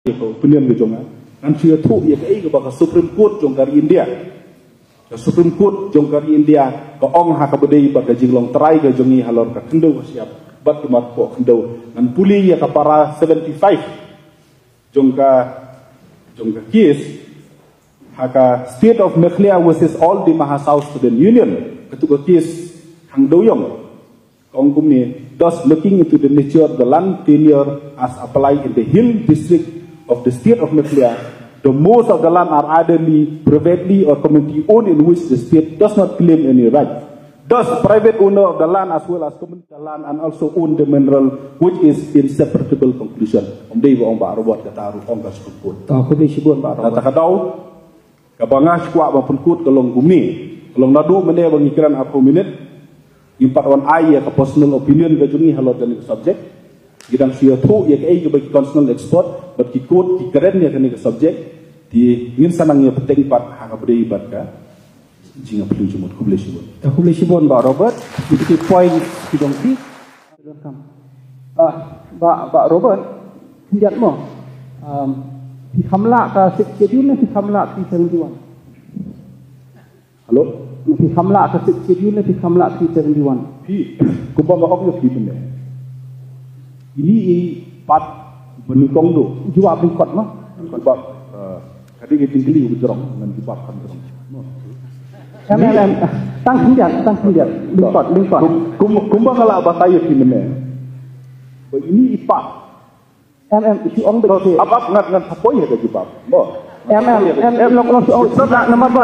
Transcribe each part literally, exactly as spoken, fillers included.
ïa ka opinion ka jong nga. Ngan shu ïathuh ïa kaei kaba ka Supreme Court jong ka ri India. Ka Supreme Court jong ka ri India ka ong ha kaba dei bad ka jinglong trai ka jong ngi halor ka khyndew ka shyiap bad ka marpoh khyndew. Ngan pule ïa ka para seventy-five jong ka, jong ka case, ha ka State of Meghalaya versus All Dima Hasao Student Union. Katu ka case hangdew ïong. Ka ong kumne, thus looking into the nature of the land tenure as applied in the Hill District of the State of Meghalaya, the most of the land are either privately or community owned, in which the state does not claim any right. Thus, private owner of the land as well as community land and also own the mineral, which is inseparable conclusion. Ym dei ba ong Bah Robert, kata ruh ong ka Supreme Court. Ah, khublei shibun Bah Robert. Kata ka daw, kaba nga shu kwah ban pynkut ka long kumne. Ka long naduh mynne ba ngi kren arphew minit, ngim pat wan ai ïa ka personal opinion ka jong ngi halor kane ka subject. Ngi dang shu ïathuh ïa kaei kaba ki constitutional expert bad ki court ki kren ïa kane ka subject. Te ngin sa nang ïa bteng pat ha kaba dei bad ka jingïapyllun jingmut. Khublei shibun. Khublei shibun Bah Robert. Ïa ki point ki jong phi. Ah, Bah, Bah Robert, khyndiat mo. Um, phi kham lah ka Sixth Schedule ne phi kham lah three seventy-one? Hello? Phi kham lah ka Sixth Schedule ne phi kham lah three seventy-one? Phi, kumba nga ong ïa phi mynne, ini i part ba nyngkong duh. Jubab lyngkot mo. Jubab, eh, ka dei ka jingkylli ba jrong, ngan jubab kham jrong. Em, em, em. Tang khyndiat, tang khyndiat. Lyngkot, lyngkot. Kum, kum, kumba nga la batai ïa phi mynne, ba ini i part. Em, em, shu ong beit. Ap, ap, ngan, ngan sa poi ha ka jubab. Mo. Em, em, em, long, long shu ong. Namar ba,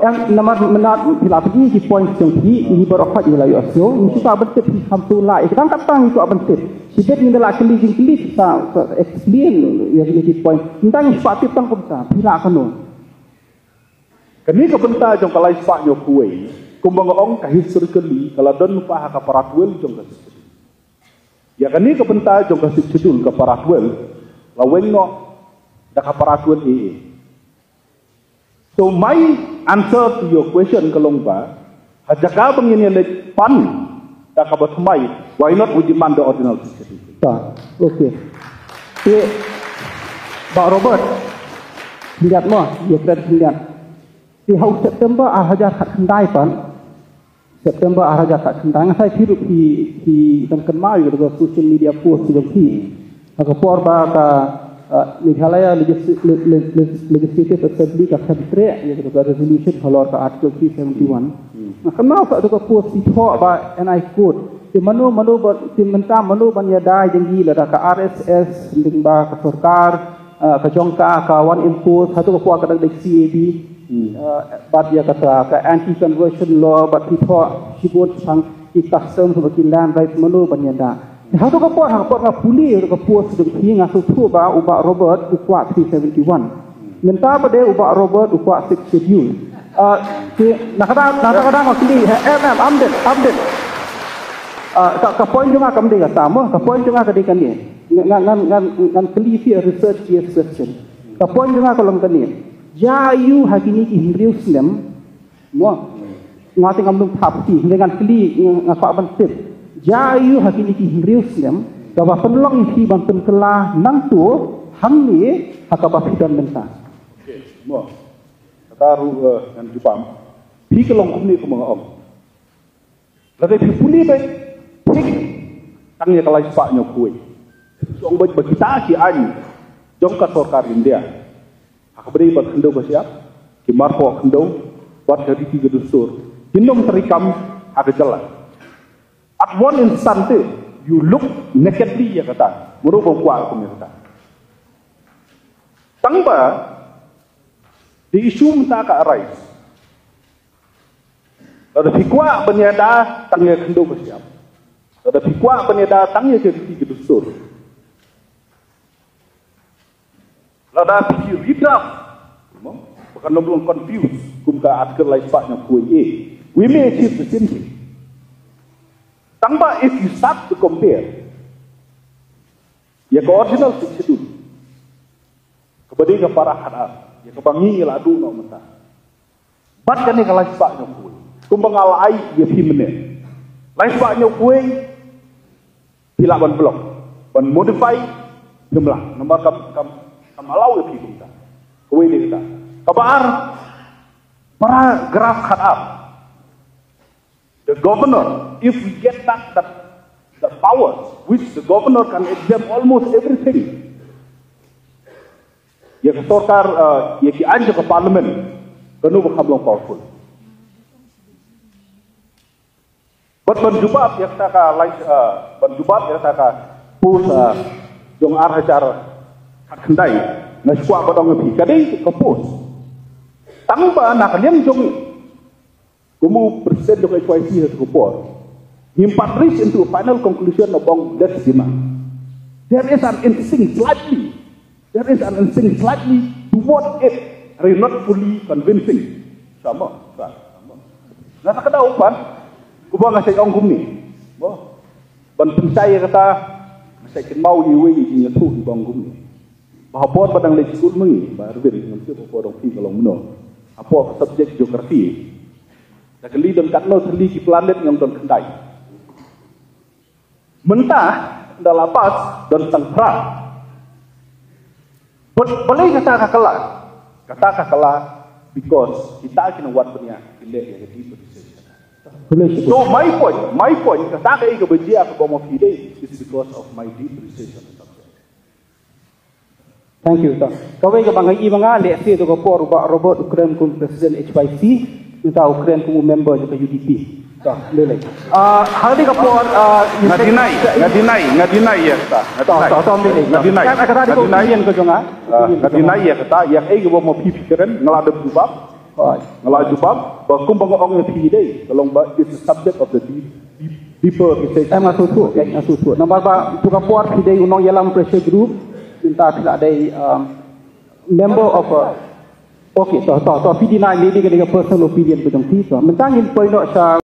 em, namar mynta phi la phi ki point jong phi, ini baroh pat ïa la ïoh shuh. Ngi shu sa ban tip phi kham tu la. Ïa ka tang ka tang ngi shu ban tip. Shibit ngi da la kylli jingkylli sa, sa explain ïa kine ki point. Ngi dang shu pat tip tang kumta, phi la kano. Kane ka bynta jong ka lai spah hynñiew phew wei, kumba nga ong ka historically, ka la don lypa ha ka para twelve jong ka Sixth Schedule. Ïa kane ka bynta jong ka Sixth Schedule, ka para twelve, la weng noh da ka para twelve A A. So my answer to your question ka long ba, ha jaka ba ngin ïa leit pan da kaba thymmai, why not we demand the original Sixth Schedule? Ta, okay. Te, Bah Robert, khyndiat mo, ïa kren khyndiat. Te ha u September ar hajar khatkhyndai pat, September ar hajar khatkhyndai, nga sa ïathuh ruh phi, phi dang kynmaw ïa ka social media post jong phi. Ha ka por ba ka, uh, Meghalaya Legis-, Le-, Le-, Le-, Legislative Assembly ka kyntreh ïa ka resolution halor ka Article three seventy-one. Hmm. Nga kynmaw sa ka post phi thoh ba, and I quote, te mano mano ba, te mynta mano ban ïada jong ngi, lada ka R S S, lyngba ka sorkar, ah, ka jong ka, ka wan impose, hato ka por ka dang dei C A D, hmm, ah, bad ïa kata, ka anti conversion law, bad phi thoh shibun shaphang ki customs bad ki land rights, mano ban ïada. Hato ka por, ha ka por nga pule, hato ka por sdang phi, nga sngewthuh ba u Bah Robert u kwah three seventy-one. Mynta pat de u Bah Robert u kwah Sixth Schedule. Ah, ki, na kata, na kata ka dang nga kylli, ha, em, em, am dei, am dei. Ah, ka, ka point jong nga kam dei kata mo, ka point jong nga ka dei kane. Ngan, ngan, ngan, ngan kylli phi a research based question. Ka point jong nga ka long kane. Ïa u ha kine ki hynriew snem, mo. Nga te ngam lum thap phi, hynrei ngan kylli, nga, nga kwah ban tip. Ïa u ha kine ki hynriew snem, kaba pynlong ïa phi ban pynkylla nangto, hangne, ha kaba phi don mynta. Okay, mo. Kata ruh, eh, ngan jubab. Phi ka long kumne kumba nga ong. Lada phi pule beit, phi tang ïa ka lai spah hynñiew phew wei. Phi ong beit ba kita ki aiñ jong ka sorkar India, ha kaba dei bad khyndew ka shyiap, ki marpoh khyndew, bad ka riti ka dustur, kin ym treikam ha ka jylla. At one instant te, you look nakedly ïa kata. Mano ba kwah kum ïa kata. Tang ba, the issue mynta ka arise. Lada phi kwah ban ïada tang ïa ka khyndew ka shyiap. Lada phi kwah ban ïada tang ïa ka riti ka dustur. Lada phi redraft, mo, ba kan ym long confuse kum ka Article lai spah hynñiew phew wei A. We may achieve the same thing. Tang ba if you start to compare ïa ka original Sixth Schedule, kaba dei ka para khatar, ïa kaba ngi la duh noh mynta, bad kane ka lai spah hynñiew phew wei, kumba nga la ai ïa phi mynne. Lai spah hynñiew phew wei, phi lah ban block, ban modify, phim lah. Namar kam, kam, Kam allow ïa phi kumta. Kawei de kata. Kaba ar, paragraph khat ar. The governor, if we get back that, the powers, which the governor can exempt almost everything. Ïa ka sorkar, uh, ïa ki aiñ jong ka parliament, kano ba kham long powerful. Bad ban jubab ïa kata ka lai, uh, ban jubab ïa kata ka post, uh, jong ar hajar khatkhyndai, nga sngewkwah ban ong ïa phi, ka dei ka post. Tang ba na ka liang jong kum u president jong H Y C ha ka por, ngim pat reach into a final conclusion of ong that's demand. There is an instinct slightly. There is an instinct slightly toward it. Are not fully convincing. Sama, sama. Nga sa ka daw pat, kumba nga sa ong kumne. Mo. Ban pynshai ïa kata, nga sa kynmaw ïa iwei i jingïathuh i ba ong kumne. Ba ha por ba dang leit skul ma ngi, Bah Erwin, ngam tip ha por dang phi ka long mynno. Ha por ka subject geography. Da kylli don katno tylli ki planet, nga ong don khyndai. Mynta da la pass don tang phra. Bad balei kata ka kylla? Kata ka kylla because kita ki nongwad bniah ki leh ïa ka deep research. So my point, my point, kata kaei kaba jia kaba ma phi dei is because of my deep research on the subject. Thank you, to. Kawei kaba nga ïohi ba nga leh, te to ka por u Bah Robert u kren kum president H Y C, mynta u kren kum u member jong ka U D P. To, lei lei. Ah, ha kane ka por, ah, nga deny, nga deny, nga deny ïa kata. Nga deny. To, to, to, lei lei. Nga deny. Kata ka dei ka opinion ka jong nga. Ah, nga deny ïa kata, ïa kaei kaba ma phi phi kren, nga la dep jubab. Nga la jubab ba kumba nga ong ïa phi dei, ka long ba it's a subject of the deep, deep, deeper research. Em, nga sngewthuh, em, nga sngewthuh. Namar ba to ka por phi dei u nongïalam pressure group, mynta phi la dei, um, member of a, okay, to, to, to, phi deny, maybe ka dei ka personal opinion ka jong phi, to. Mynta ngin poi noh sha